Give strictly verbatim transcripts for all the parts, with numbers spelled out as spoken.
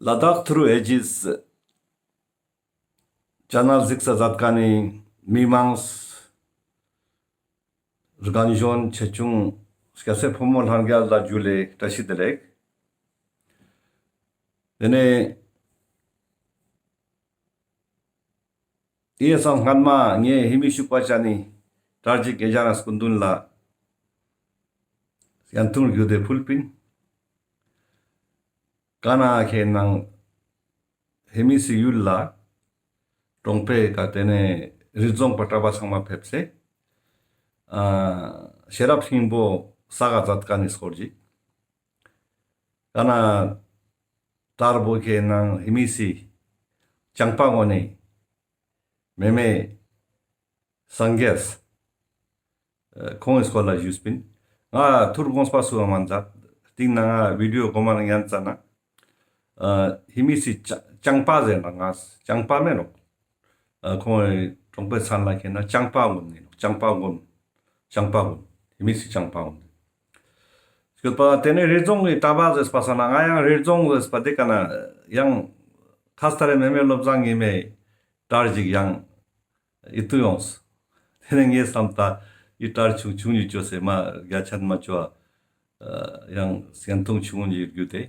ལ་དྭགས་ཐུརུ་ཨེ་ཇིས་ཅེ་ནལ་གཟིགས་ས་མཛད་མཁན་ནི་མི་མང་རྒན་གཞོན་ཆེ་ཆུང་སྐྱ་སེར་ཕོ་མོ་ལྷན་རྒྱས་ལ་ཇུ་ལེ་བཀྲ་ཤིས་བདེ་ལེགས། དེ་ནས་ཡེ་སང་སྔན་མ་ངས་ཧེ་མི་ཤུག་པ་ཅན་ནི་དྲ་ཇིག་གེ་ཇ་ན་སྐུ་མདུན་ལ་ཡང་ཐུང་རྒྱུ་དེ་ཕུལ་པིན། ཀ་ན་ཁེ་ནང་ཧེ་མི་སི་ཡུལ་ལ་གྲོང་པའི་ཀ་དེ་ནས་རི་རྫོང་པ་གྲྭ་པ་ཚང་མ་ཕེབས་སེ་ཨ་ཤེས་རབ་སྙིང་པོ་ས་ག་མཛད་མཁན་ནི་སྐོར་ཅིག། ཀ་ན་དར་བོ་ཁེ་ནང་ཧེ་མི་སི་ཅང་པ་ངོ་ནས་མེ་མེ་སངས་རྒྱས་ཁོང་གི་སྐོར་ལ་ཞུས་པིན། ང་ཐུར་དགོངས་པ་སུ་བ་མ་མཛད། སྟིང་ན་ང་བི་ཌིའོ་གོ་མ་ན་ཉན་ཙ་ན་ཨ་ཧེ་མི་སི་ཅང་ཅང་པ་ཟེར་ན་ང་ཅང་པ་མེད་ནོག། ཨ་ཁོང་གི་གྲོང་པའི་མཚན་ལ་ཁེ་ན་ཅང་པ་ངོ་ནས་ནོག། ཅང་པ་ངོ་ཅང་པ་ངོ་ཧེ་མི་སི་ཅང་པ་ངོ་ནས། སྐྱོད་པ་དེ་ནས་རི་རྫོང་གི་གྲྭ་པ་ཟེར་པ་ས་ན་ང་ཡང་རི་རྫོང་ཟེར་པ་དེ་ཀ་ན་ཡང་ཁ་སྟ་རེ་མེ་མེ་བློ་བཟང་ཉི་མའི་དར་ཅིག་ཡང་ཨི་ཏུ་ཡོངས། དེ་ནས་ངས་བསམ་ད་ཨི་དར་ཆུང་ཆུང་ཉིད་ཅོས་སེ་མ་རྒྱ་ཆད་མ་ཅོ་ཨ་ཡང་སྐྱ་ཐུང་ཆུང་ཉིད་རྒྱུ་དེ་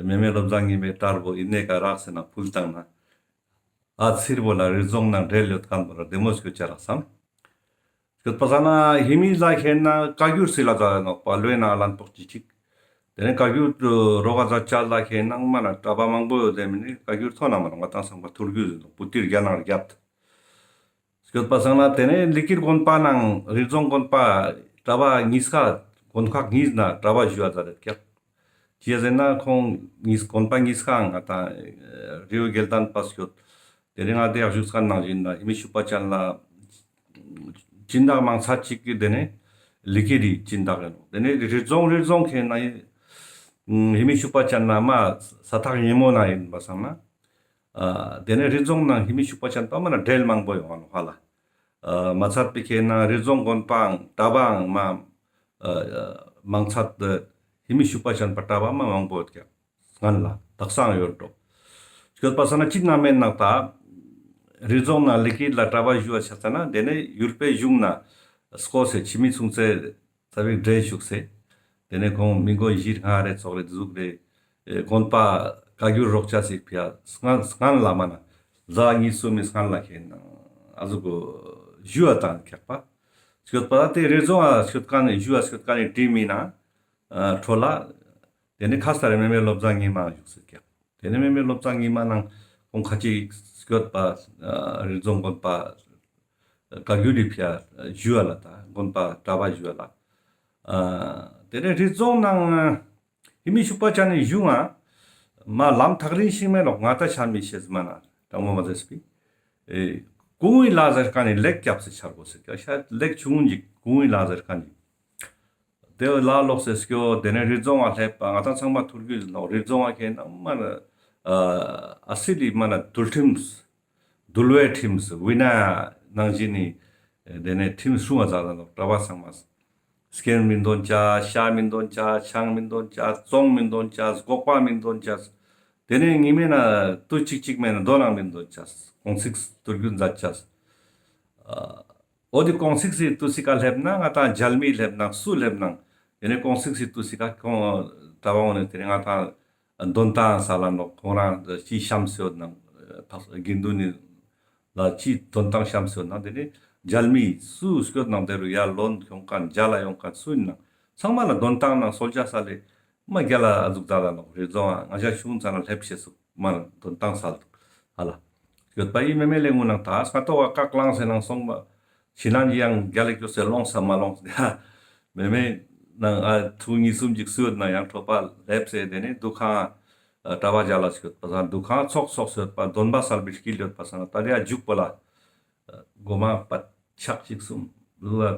མེ་མེ་བློ་བཟང་ཉི་མའི་དར་བོ་ཨི་ནེ་ཀ་རག་སེ་ན་ཕུལ་བཏང་ན་ཨ་ཚིར་བོ་ལ་རི་རྫོང་ནང་འབྲེལ་ཡོད་མཁན་བོ་ལ་བདེ་མོ་སྐྱོད་ཅ་རག་བསམ། སྐྱོད་པ་ས་ན་ཧེ་མི་ལ་ཁེ་ན་བཀའ་འགྱུར་སི་ལ་ཛ་ནོག་པ་ལོའི་ནང་ལན་ཕོག་ཅི་ཅིག། དེ་ནས་བཀའ་འགྱུར་རོག་ག་ཛ་ཅ་ལ་ཁེ་ནང་མ་ན་གྲྭ་པ་མང་པོ་ཡོད་དེ་མི་ནི་བཀའ་འགྱུར་ཐོན་ན་མ་ན་ང་ཏང་སང་པ་ཐུར་རྒྱུ་ཟེར་ནོག་པུ་ཏིར་རྒྱ་ནང་རྒྱབ། སྐྱོད་པ་སང་ན་དེ་ནས་ལི་ཀིར་དགོན་པ་ནང་རི་རྫོང་དགོན་པ་གྲྭ་པ་གཉིས་ཀ་དགོན་ཁག་གཉིས་ན་གྲྭ་པ་ཞུ་བ་ཛ་རེད་ཀྱག། ཅི་ཟེར་ན་ཁོང་གཉིས་དགོན་པ་གཉིས་ཀ་ང་ཏང་རི་བོ་དགེ་ལྡན་པ་སྐྱོད། དེ་རིང་ང་དེ་ཡག་ཞུགས་ཁན་ནང་བཞིན་ན་ཧེ་མི་ཤུག་པ་ཅན་ལ་སྦྱིན་བདག་མང་ཚད་ཅིག་གི་དེ་ནས་ལི་ཀིར་རི་སྦྱིན་བདག་ཡིན་ནོག། དེ་ནས་རི་རྫོང་རི་རྫོང་ཁེ་ན་ཧེ་མི་ཤུག་པ་ཅན་ན་མ་ས་ཐག་ཉེ་མོ་ན་ཡིན་པ་སང་ན། ཨ་དེ་ནས་རི་རྫོང་ནང་ཧེ་མི་ཤུག་པ་ཅན་པ་མ་ན་འབྲེལ་མང་པོ་ཡོང་ང་ནོག་ཧ་ལ། ཨ་མ་ཚད་པའི་ཁེ་ན་རི་རྫོང་དགོན་པའང་གྲྭ་པའང་མ་ཨ་མང་ཚད་དེ་ཧེ་མི་ཤུག་པ་ཅན་པ་གྲྭ་པ་མ་མང་པོ་ཡོད་ཀྱག། སྔན་ལ་དག་སང་ཡོད་འགྲོ། སྐྱོད་པ་ས་ན་ཅི་ན་མེད་ནང་ད་རི་རྫོང་ན་ལི་ཀིར་ལ་གྲྭ་པ་ཞུ་བ་ཆ་ཙ་ན་དེ་ནས་ཡུལ་པའི་གཞུང་ན་སྐོར་སེ་ཕྱི་མི་ཚུང་ཚེ་ཙ་པིག་འདྲེ་ཞུགས་སེ། དེ་ནས་ཁོང་མི་མགོ་བཞི་ལྔ་རེ་ཙོགས་རེ་འདི་ཟུག་རེ་ཨེ་དགོན་པ་བཀའ་འགྱུར་རོག་ཅ་ཞིག་ཕི་ཡ་སྔན་སྔན་ལ་མ་ན་ཟླ་གཉིས་གསུམ་མི་སྔན་ལ་ཁེ་ན་ཨ་ཟུག་གོ་ཞུ་བ་དང་ཁྱག་པ། སྐྱོད་པ་དེ་རི་རྫོང་ང་སྐྱོད་མཁན་ནི་ཞུ་བ་སྐྱོད་མཁན་ནི་དྲི་མི་ན་ཨ་འཕྲོ་ལ། དེ་ནས་ཁ་སྟ་རེ་མེ་མེ་བློ་བཟང་ཉི་མ་བཞུགས་སེ་ཀྱག། དེ་ནས་མེ་མེ་བློ་བཟང་ཉི་མ་ནང་ཁོང་ཁ་ཅིག་སྐྱོད་པ་ཨ་རི་རྫོང་དགོན་པ་བཀའ་འགྱུར་རི་ཕི་ཡ་ཞུ་བ་ལ་ད་དགོན་པ་གྲྭ་པ་ཞུ་བ་ལ། ཨ་དེ་ནས་རི་རྫོང་ནང་ཧེ་མི་ཤུག་པ་ཅན་ནི་གཞུང་ང་མ་ལམ་ཐག་རིང་ཞིག་མེད་ནོག། ང་ད་ཆ་མི་ཤེས་མ་ན་དྲང་མོ་མ་ཟེར་སྤི། ཨེ་ཀུང་ཝི་ལ་ཟེར་མཁན་ནི་ལེགས་སྐྱབས་སེ་ཆར་གོ་སེ་ཀྱག་ཤ་ལེགས་ཆུང་ངུན་ཅིག་ཀུང་ཝི་ལ་ཟེར་མཁན་ནི། དེ་ལ་ལོག་སེ་སྐྱོ། དེ་ནས་རི་རྫོང་ང་སླེབས་པ་ང་ཏང་ཚང་མ་ཐུར་རྒྱུད་ལོག་རི་རྫོང་ང་ཁེ་ན་མ་ན་ཨ་སི་ལི་མ་ན་དུལ་ཁྲིམས་དུལ་བའི་ཁྲིམས་བི་ན་ནང་བཞིན་ནི་དེ་ནས་ཁྲིམས་སྲུང་བ་ཛ་ལ་ལོག་གྲྭ་པ་ཚང་མ། སྐྱེམས་མི་འདོན་ཅ། ཤ་མི་འདོན་ཅ། ཆང་མི་འདོན་ཅ། བཙོང་མི་འདོན་ཅ། སྒོག་པ་མི་འདོན་ཅ། དེ་ནས་ཉི་མའི་ནང་དུས་གཅིག་གཅིག་མེད་ན་འདོན་ནང་མི་འདོན་ཅ། གུང་ཚིགས་ཐུར་རྒྱུད་མཛད་ཅ། ཨ་འོ་དེ་གུང་ཚིགས་སི་དུས་སི་ཀ་སླེབས་ན་ང་ཏང་མཇལ་མི་སླེབས་ན་སུ་སླེབས་ན་དེ་ནས་གུང་ཚིགས་སི་དུས་སི་ཀ་ཁོང་གྲྭ་པ་འོ་ནས་དེ་ནས་ང་ཏང་འདོན་ཐང་ས་ལ་ནོག། ཁོང་རང་ཅི་བཤམས་སེ་ཡོད་ན་དགེ་འདུན་ནི་ལ་ཅི་འདོན་ཐང་བཤམས་སེ་ཡོད་ན་དེ་ནས་མཇལ་མི་སུ་སྐྱོད་ནང་དེ་རུ་ཡར་ལོན་ཡོང་མཁན་མཇལ་ལ་ཡོང་མཁན་སུ་ཡིན་ན་ཚང་མ་ལ་འདོན་ཐང་ནང་གསོལ་ཇ་ས་ལེ་མ་རྒྱལ་ལ་ཨ་ཟུག་ད་ལ་ནོག། རི་རྫོང་ང་ང་ཞ་ཤུང་ཚ་ན་སླེབས་ཤེས་སུ་མ་འདོན་ཐང་ས་ལ་ཧ་ལ་སྐྱོད་པ་ཡི་མེ་མེ་ལེ་ངུ་ནང་ད་སྔ་ཏོག་ག་ཀག་ལངས་སེ་ནང་སོང་བ། ཕྱི་ནང་གི་ཡང་རྒྱལ་ལ་སྐྱོད་སེ་ལོངས་ས་མ་ལོངས་ཡ། མེ་མེ་ནང་ཨ་ཐུག་གཉིས་གསུམ་ཅིག་སུ་ཡོད་ན་ཡང་ཁྲོ་པ་སླེབས་སེ་དེ་ནས་འདུ་ཁང་ཨ་གྲྭ་པ་རྒྱ་ལ་སྐྱོད་པ་སང་འདུ་ཁང་ཚོགས་ཚོགས་སེ་ཡོད་པ་འདོན་པ་སལ་བའི་དཀྱིལ་ཡོད་པ་སང་ད་རེ་ཨ་འཇུག་པ་ལ་སྒོ་མ་པ་ཆག་ཅིག་གསུམ་ལུ་ཨ་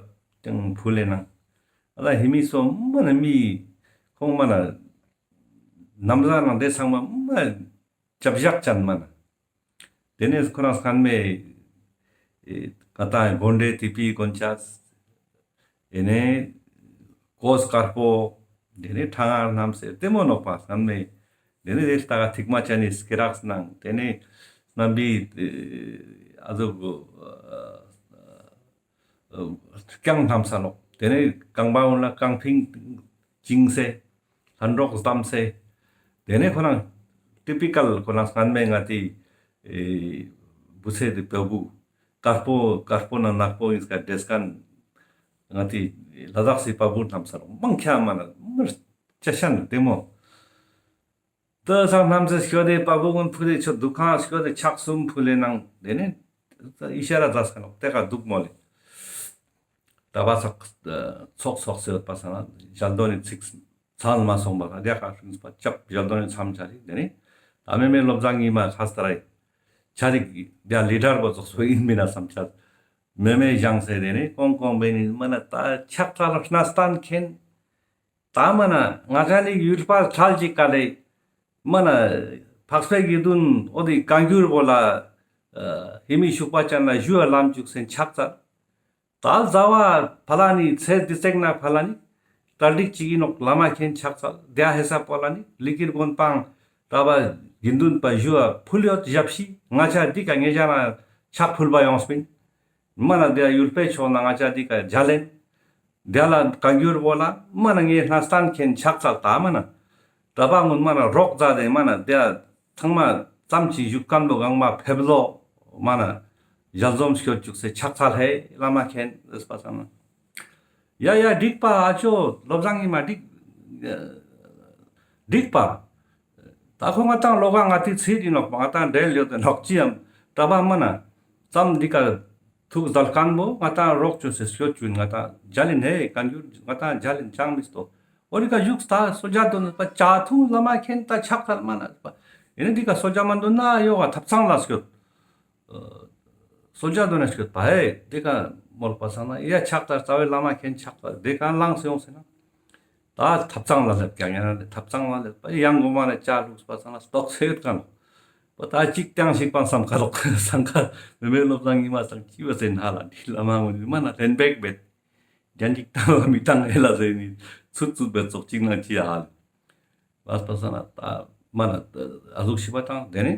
ཀྱང་ཕུལ་ལེ་ནང་ཨ་ལ་ཧེ་མི་སོ་མ་ན་མི་ཁོང་མ་ན་ནམ་ཟ་ནང་དེ་ཚང་མ་མ་ཅབ་ཞག་ཅན་མ་ན། དེ་ནས་ཁོ་རང་སྔན་མའི་ཨེ་ཀ་ཏང་དགོན་འདྲེ་ཏི་པི་དགོན་ཆས། དེ་ནས་གོས་དཀར་པོ། དེ་ནས་ཁྲ་ངར་བསྣམས་སེ་ལྟད་མོ་ནོག་པ་སྔན་མའི་ ཏེ་ནེ་ཏེ་ལྟ་ག་ཐིག་མ་ཅན་ནི་སྐེ་རགས་ནང་ཏེ་ནེ་རྣམ་པའི་ཨ་ཟུག་རྐྱང་སྣམས་ས་ནོག། ཏེ་ནེ་རྐང་པ་གུན་ལ་རྐང་ཕིང་བཅིངས་སེ་ལྷ་འདྲོག་བསྡམས་སེ། ཏེ་ནེ་ཁོ་རང་ཊི་པི་ཀལ་ཁོ་རང་སྔན་མའི་ང་ཏི་བུ་ཚེ་ཏེ་བེའུ་དཀར་པོ་དཀར་པོ་ནང་ནག་པོ་ཨིན་སྐད་འདྲེས་ཁན་ང་ཏི་ལ་དྭགས་སི་པ་བུ་སྣམས་ས་ནོག། མང་ཁྱ་མ་ན་མར་ཅ་ཤན་ཏེ་མོ། ཏེ་སང་སྣམས་སེ་སྐྱོད་དེ་པ་བུ་གུན་ཕུལ་ཏེ་ཆོ་དུ་ཁང་སྐྱོད་དེ་ཕྱག་གསུམ་ཕུལ་ཏེ་ནང་ཏེ་ནེ་ཨི་ཤ་ར་ཛད་ཁན་ནོག། ཏེ་ཀ་དུག་མོལ་ལེ། ཏ་བ་ཚག་ཚོགས་ཚོགས་སེ་ཡོད་པ་སང་ན་ཞལ་འདོན་ནི་ཚིག་ཚང་མ་སོང་པ་ལ་རྒྱ་གར་ཤུན་པ་ཅབ་ཞལ་འདོན་ནི་མཚམས་ཆ་རིག། ཏེ་ནེ་ཏ་མེ་མེ་ལོབ་ཛང་ཉི་མ་ཁ་སྟ་ར་ཆ་རིག་རྒྱ་ལི་ཌར་བོ་ཚོགས་སོ་ཨིན་མིན་ན་སམ་ཆ་མེ་མེ་ཞང་སེ་ཏེ་ནེ་ཀོང་ཀོང་བེ་ནི་མ་ན་ཏ་ཕྱག་ཏ་ལ་སྣ་སྟན་ཁན། ཏ་མ་ན་ང་ཅ་ནི་ཡུལ་པ་ཁྲལ་ཅིག་ག་ལེ། མ་ན་འཕགས་པའི་དགེ་འདུན་འོ་དེ་བཀའ་འགྱུར་བོ་ལ་ཧེ་མི་ཤུག་པ་ཅན་ལ་ཞུ་བ་ལམ་བཅུག་སེན་ཕྱག་ཚར། ཏ་ཟླ་བ་ཕ་ལ་ནི་ཚེ་འདི་ཙེག་ན་ཕ་ལ་ནི་གྲ་སྒྲིག་ཅིག་ཨིན་ནོག་བླ་མ་མཁྱེན་ཕྱག་ཚར། དེ་ཧེ་ས་པོ་ལ་ནི་ལི་ཀིར་དགོན་པའང་ཏ་བ་དགེ་འདུན་པ་ཞུ་བ་ཕུལ་ཡོད་ཞབས་ཕྱི་ང་ཅ་འདི་ཀ་ངེ་ཅ་ན་ཕྱག་ཕུལ་བ་ཡོངས་པིན། མ་ན་དེ་ཡུལ་པའི་ཕྱོགས་ན་ང་ཅ་འདི་ཀ་མཇལ་ལེན། དེ་ལ་བཀའ་འགྱུར་བོ་ལ་མ་ན་ངས་སྣ་སྟན་མཁྱེན་ཕྱག་ཚར། ཏ་མ་ན་གྲྭ་པ་གུན་མ་ན་རོགས་མཛད་དེ་མ་ན་དེ་ཚང་མ་ཙམ་ཅིག་བཞུགས་ཁན་བོ་གང་མ་ཕེབས་ལོ་མ་ན་ཞལ་འཛོམས་སྐྱོད་བཅུག་སེ་ཕྱག་ཚར་ཧེ་བླ་མ་མཁྱེན་ཟེར་པ་སང་ན། ཡ་ཡ་འགྲིག་པ་ཨ་ཅོ་ལོབ་ཟང་ངི་མ་འགྲིག་འགྲིག་པ། ཏ་ཁོ་ང་ཏང་ལོ་ག་ང་ཏི་ཚེ་འདི་ནོག་པ་ང་ཏང་འབྲེལ་ཡོད་དེ་ནོག་ཅི་ཡང་གྲྭ་པ་མ་ན་ཙམ་འདི་ཀ་ཐུགས་དལ་ཁན་བོ་ང་ཏང་རོགས་ཅོས་སེ་སྐྱོད་ཅུག་ང་ཏང་མཇལ་ལེན་ཧེ་བཀའ་འགྱུར་ང་ཏང་མཇལ་ལེན་ཅང་མི་སྟོ། འོ་རི་ཀ་བཞུགས་ཏ་གསོལ་ཇ་འདོན་པ་ཅ་ཐུང་བླ་མ་མཁྱེན་ཏ་ཕྱག་ཚར་མ་ན་པ། ཨེ་ནི་འདི་ཀ་གསོལ་ཇ་མ་འདོན་ན་ཡོ་ག་ཐབ་ཚང་ལ་སྐྱོད། གསོལ་ཇ་འདོན་ན་སྐྱོད་པ་ཧེ་འདི་ཀ་མོལ་པ་སང་ན་ཡ་ཕྱག་ཚར་རྩ་བའི་བླ་མ་མཁྱེན་ཕྱག་ཚར་འདི་ཀ་ལངས་སེ་ཡོང་སེ་ན། ཏ་ཐབ་ཚང་ལ་སླེབས་ཀྱང་ཡང་ན་ཐབ་ཚང་ལ་སླེབས་པ་ཡང་གོ་མ་ན་ཅ་ལུགས་པ་སང་ན་ལྟོགས་སེ་ཡོད་ཀ་ནོག། པ་ཏ་ཅིག་ཀྱང་ཞིག་པ་སམ་ཁ་ལོག་སང་ཁ་མེ་མེ་ལོབ་ཟང་ངི་མ་སང་ཅི་བ་སེ་ན་ལ་འདི་བླ་མ་ངོ་མ་ན་ལྷན་པེག་བེད། རྒྱན་ཅིག་ཏང་བ་མི་ཏང་ཨེ་ལ་ཟེར་ནི་ཚུད་ཚུད་པའི་ཙོག་ཅིག་ན་ཅི་ཧ་ལ། བས་པ་སང་ན་ཏ་མ་ན་ཨ་ཟུག་ཤི་བ་ཏང་དེ་ནི་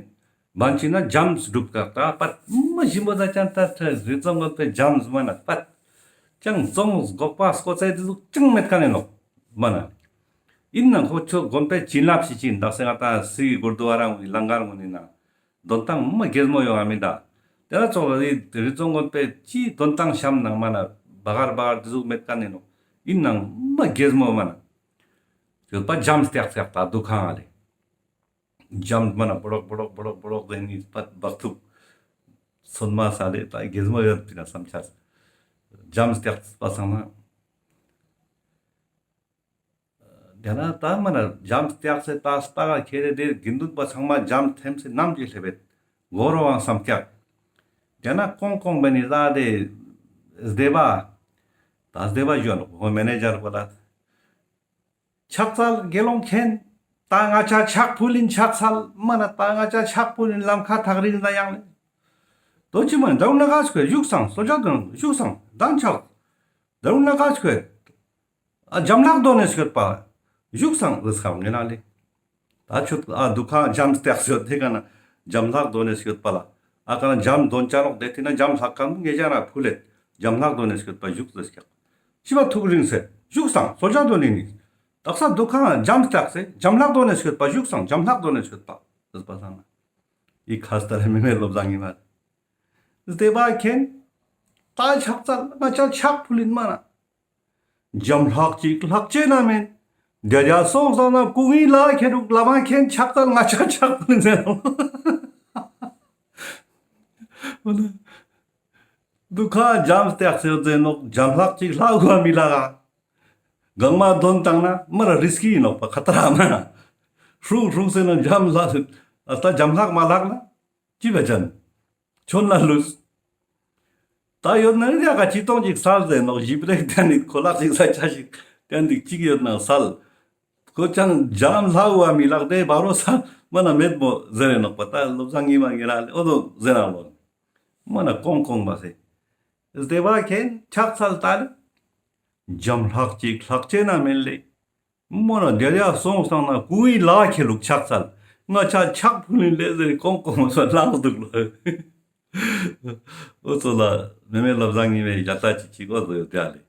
བན་ཅིག་ན་ཇམས་སྒྲུབ་ཀ་ཏ་པད་མ་ཞིམ་པོ་ད་ཅན་ཏ་ཏ་རི་ཙོང་གོན་པའི་ཇམས་མ་ན་པད་ཅང་ཙོང་སྒོག་པ་སྐོ་ཚེ་དེ་ཟུག་ཅང་མེད་ཁན་ནི་ནོག་མ་ན། ཨིན་ནང་ཁོ་ཚོ་གོན་པའི་བྱིན་རླབས་ཤིག་ཅིག་ཨིན། ད་སེ་ང་ཏང་སི་གུར་དུ་ཝ་ར་ངུ་ནི་ལང་གར་ངུ་ནི་ན། དོན་ཏང་མ་རྒྱལ་མོ་ཡོང་ང་མི་འདྲ། དེ་ན་ཙོགས་ལ་རི་རི་ཙོང་གོན་པའི་ཅི་དོན་ཏང་ཤམ་ནང་མ་ན་བ་གར་བ་གར་དེ་ཟུག་མེད་ཀ་ནི་ནོ། ཨིན་ནང་མ་རྒྱལ་མོ་མ་ན། ཡོད་པ་ཇམ་སྟེགས་སྟེགས་ད་དུ་ཁང་ང་ལེ། ཇམ་མ་ན་བོ་ལོག་བོ་ལོག་བོ་ལོག་བོ་ལོག་ཟེར་ནི་པ་བག་ཐུག་སོན་མ་ས་ལེ་ད་རྒྱལ་མོ་ཡོད་པི་ན་བསམ་ཆ། ཇམ་སྟེགས་པ་སང་ན། དེ་ན་ད་མ་ན་ཇམ་སྟེགས་སེ་ད་སྟག་ཁྱེར་རེ་དེ་དགེ་འདུན་པ་ཚང་མ་ཇམ་ཐེམ་སེ་ནམ་གྱི་ལེབ་བེད་གོ་རོ་ཝང་སམ་སྐྱག། དེ་ན་ཀོང་ཀོང་བེ་ནི་ལ་དེ་སྡེ་པ་ད་སྡེ་པ་ཞུ་ནོ་ཧོ་མེ་ནེ་ཇར་པོ་ལ་ཕྱག་འཚལ་དགེ་སློང་མཁྱེན། ད་ང་ཅ་ཕྱག་ཕུལ་ཨིན་ཕྱག་འཚལ་མ་ན་ད་ང་ཅ་ཕྱག་ཕུལ་ཨིན་ལམ་ཁ་ཐག་རིང་ན་ཡང་ལེ། དོ་ཅི་མ་ན་དྲུང་ན་ག་ཆུ་ཁོས་བཞུགས་སང་གསོལ་ཇ་དོན་བཞུགས་སང་གདན་ཆགས། དྲུང་ན་ག་ཆུ་ཁོས། ཨ་ཇམ་ལྷག་དོན་ནེ་སྐྱོད་པ། བཞུགས་སང་རིས་ཁ་ངེ་ན་ལེ། ད་ཆུ་ཨ་དུ་ཁ་ཇམ་སྟེགས་སྐྱོད་དེ་ཀ་ན་ཇམ་ལྷག་དོན་ནེ་སྐྱོད་པ་ལ། ཨ་ཀ་ན་ཇམ་དོན་ཅ་ནོག་དེ་ཏེ་ན་ཇམ་ལྷག་ཀ་ངེ་ཅ་ན་ཕུལ་ལེ། ཇམ་ལྷག་དོན་ནེ་སྐྱོད་པ་བཞུགས་ཟེར་སྐྱག། ཅི་བ་ཐུག་རིང་སེ་བཞུགས་སང་གསོལ་ཇ་དོན་ནེ་ནི། དག་ས་དུ་ཁ་ཇམ་སྟེགས་སེ་ཇམ་ལྷག་དོན་ནེ་སྐྱོད་པ་བཞུགས་སང་ཇམ་ལྷག་དོན་ནེ་སྐྱོད་པ་ཟེར་པ་སང་ན། ཨི་ཁ་སྟ་རེ་མེ་མེ་ལོབ་ཟང་ངི་མ། སྡེ་པ་མཁྱེན། ད་ཕྱག་འཚལ་ང་ཅ་ཕྱག་ཕུལ་ཨིན་མ་ན། ཇམ་ལྷག་ཅིག་ལྷག་ཅེ་ན་མེན། དེ་ར་སོང་སང་ན་ཀུ་ངི་ལ་ཁྱེར་རུག་བླ་མ་མཁྱེན་ཕྱག་འཚལ་ང་ཅ་ཕྱག་ཕུལ་ཨིན་ཟེར་ནོ། དུ་ཁ་ཇམ་སྟེགས་སེ་ཟེར་ནོག་ཇམ་ལྷག་ཅིག་ལྷག་གོ་མི་ལ་ག། གང་མ་དོན་ཏང་ན་མ་ར་རིས་ཀི་ཨིན་ནོག་པ་ཁ་ཏ་ར་མ་ན། ཧྲུག་ཧྲུག་སེ་ན་ཇམ་ལྷག་ཨ་ད་ཇམ་ལྷག་མ་ལྷག་ན། ཅི་བ་ཅན། ཆོན་ན་ལུས། ད་ཡོད་ན་ཡ་ག་ཅི་ཏོང་ཅིག་སལ་ཟེར་ནོག་ཞིབ་རེག་ཏན་ནི་ཁོ་ལག་ཅིག་ས་ཆ་ཞིག་ཏན་ཏིག་ཅིག་ཡོད་ན་སལ། ཁོ་ཅང་ཇམ་ལྷག་བ་མི་ལག་དེ་བ་རོ་ས་མ་ན་མེད་མོ་ཟེར་རེ་ནོག་པ་ད་ལོབ་ཟང་ངི་མ་ངེ་ར་ལེ་ཨོ་དོ་ཟེར་ར་ལོ། མ་ན་ཀོང་ཀོང་བ་སེ། སྡེ་པ་མཁྱེན་ཕྱག་འཚལ་ད་ལེ། ཇམ་ལྷག་ཅིག་ལྷག་ཅེ་ན་མེན་ལེ། མོ་ན་དེ་ར་སོང་སང་ན་ཀུ་ངི་ལ་ཁྱེར་རུག་ཕྱག་འཚལ། ང་ཆ་ཆག་ཕུལ་ལེ་ཟེར་གོང་གོང་སོ་ལག་འདུག་ལོ། འོ་ཙོ་ལ་མེ་མེ་བློ་བཟང་ཉི་མའི་ཡ་ལྟ་ཅིག་ཅིག་འོ་ཙོ་ཡོད་ཡ་ལེ།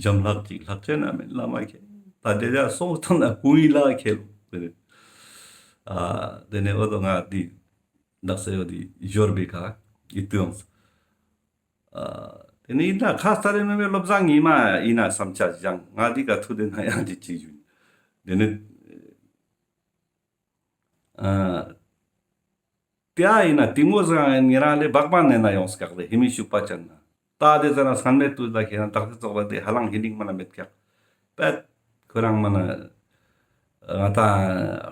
འཇམ་ལྷག་ཅིག་ལྷག་ཆེ་ན་མེད་བླ་མ་ཁྱེད་ད་དེ་ཡ་སོང་ཐོན་ན་ཀུང་ཡི་ལ་ཁྱེད་ལོ་ཟེར། ཨ་དེ་ནས་འོ་ཙོ་ང་དེ་དག་ས་ཡོད་དེ་ཞོར་བི་ཁ་ཡི་ཏུ་ཡོངས། ཨ་དེ་ནས་ཡིན་ན་ཁ་སྟ་རེ་མེ་མེ་བློ་བཟང་ཉི་མ་ཡིན་ན་བསམ་འཆར་བཞེངས། ང་འདི་ག་ཐུག་དེ་ན་ཡང་ཅིག་ཅིག་ཡིན། དེ་ནས་ཨ་དེ་ཡིན་ན་དེ་མོ་ཟང་ཉེ་རང་ལས་བག་མ་ནེ་ན་ཡོངས་སྐག་ལས་ཧེ་མི་ཤུག་པ་ཅན་ན། ད་དེ་ཟ་ན་སང་མེད་དུས་ལ་ཁྱེད་ན་དག་ས་ཙོག་ལ་དེ་ཧ་ལང་ཧེ་ལིང་མ་ན་མེད་ཀྱག་པད། ཁོ་རང་མ་ན་ང་ད་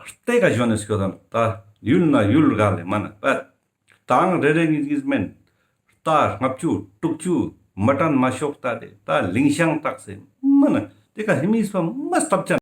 ལྟེ་ཀ་ཞོན་ནས་སྐྱོད་དང་ད་ཡུལ་ན་ཡུལ་ག་ལས་མ་ན་པད། དང་རེ་རེ་གཉིས་གཉིས་མེན། རྟ་ལྔ་བཅུ་དྲུག་ཅུ་མི་གྲངས་མ་ཤོག་ད་དེ་ད་ལིང་ཤང་བཏགས་སེ་མ་ན་དེ་ཀ་ཧེ་མིས་པ་མ་སྟབས་ཅན།